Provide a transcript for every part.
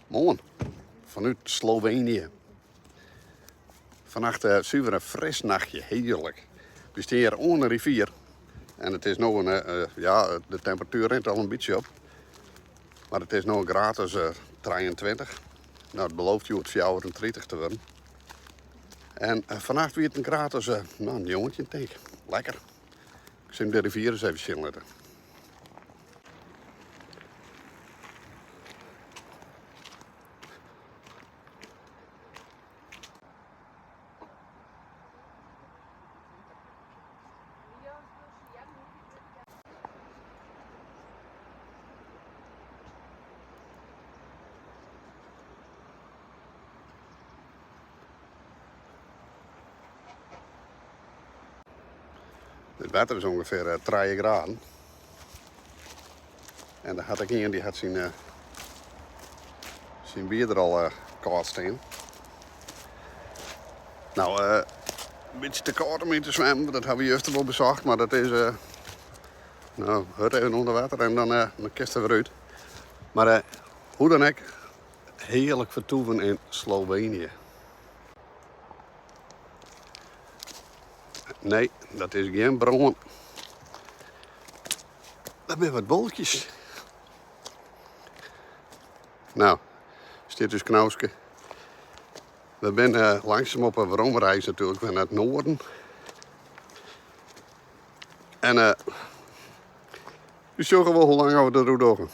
Moarn fanút Slovenië. Fannacht suver in fris nachtje, hearlik. We stean hjir oan de rivier en it is no in, ja, de temperatuer rint al in bytsje op. Mar it is no in graad as 23. No, it belooft hjoed 34 te wurden. En fannacht wie it in graad as no, 19 tink. Lekker. Ik sil jim de rivier ris even sjen litte. It wetter is ûngefear trije graden. En der hat ek ien dy hat syn, syn bier der al kâld stean. No, in bytsje te kâld om yn te swimmen, dat hawwe we juster wol besocht, mar dat is, no, hurd even ûnder wetter en dan, dan kinst der wer út. Mar hoe dan ek, hearlik fertoeven yn Slovenië. Nee, dat is gjin brân. Dat binne wat wolkjes. No, stiet ús knauske. We binne langsum op 'e weromreis natuerlik wer nei it noarden. En uh, we sjogge wol hoe lang we der oer dogge.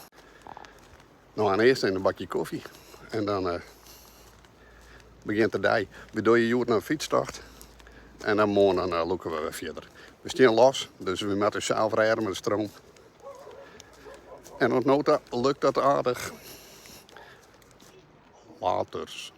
No, en earst even in bakje kofje en dan uh, begjint de dei. We dogge hjoed noch in fytstocht en dan moarn dan uh, lûke we wer fierder. We stean los, dus we moatte sels rêde mei de stroom. En oant no ta lukt dat aardich. Laters.